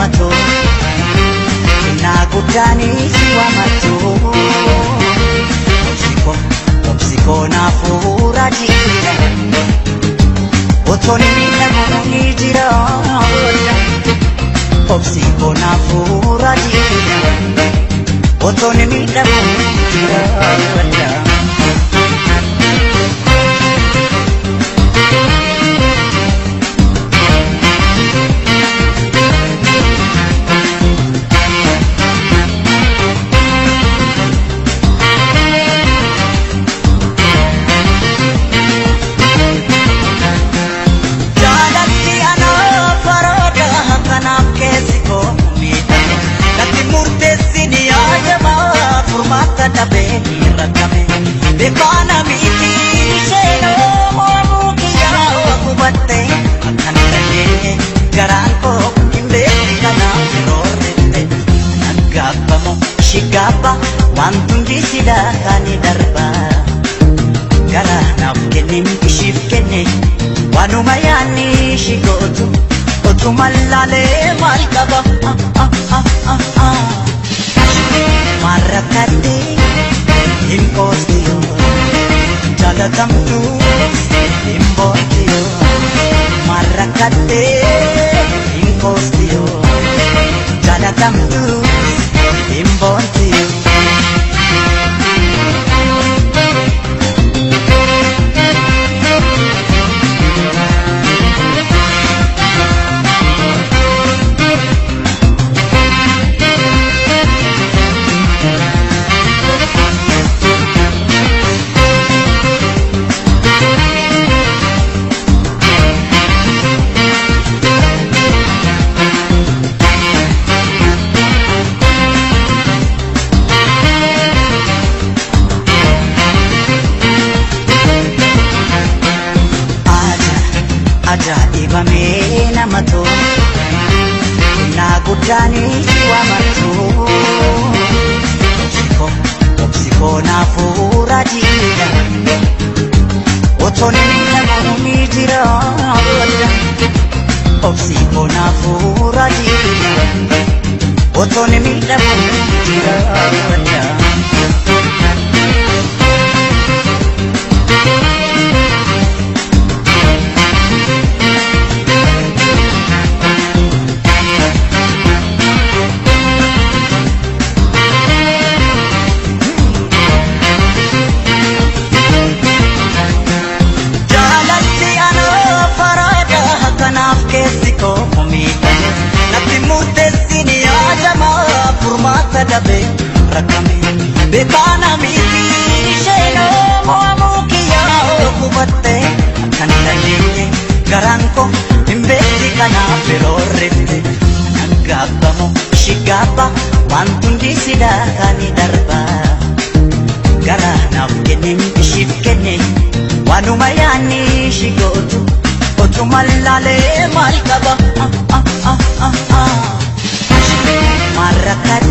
nama tolu, kennaa guddaanis waamatu. Obsikoo naaf jira, otoon miidhamu ni jira. Obsikoo naaf jira, otoon miidhamu ni jira. Beekana miti isheenoo mormuu kiyyaa hubatte akkan dandeenye garaan koo hin beekne kanaaf yeroo rifte. Naggaabbamu ishii gaabba wanti hundi silaa kan darba. Gara naaf kenne ishiif kenne waanuma yaadni ishii gootu otuma laalee maal qaba. Maarrakkadde hin qoostiyo, jaalatamtu hin boontiyo. Maarrakkadde hin qoostiyo, jaalatamtu hin boontiyo. Ajaa'ibamee nama tolu, kennaa guddaanis waamatu. Obsikoo naaf jira, otoon miidhamu ni jira. Obsikoo naaf jira, otoon miidhamu ni jira. Beekana miti isheenoo mormuu kiyyaa hubatte akkan dandeenye garaan koo hin beekne kanaaf yeroo rifte. Naggaabbamu ishii gaabba wanti hundi silaa kan darba. Gara naaf kenne ishiif kenne waanuma yaadni ishii gootu otuma laalee maal qaba. Maarrakkadde.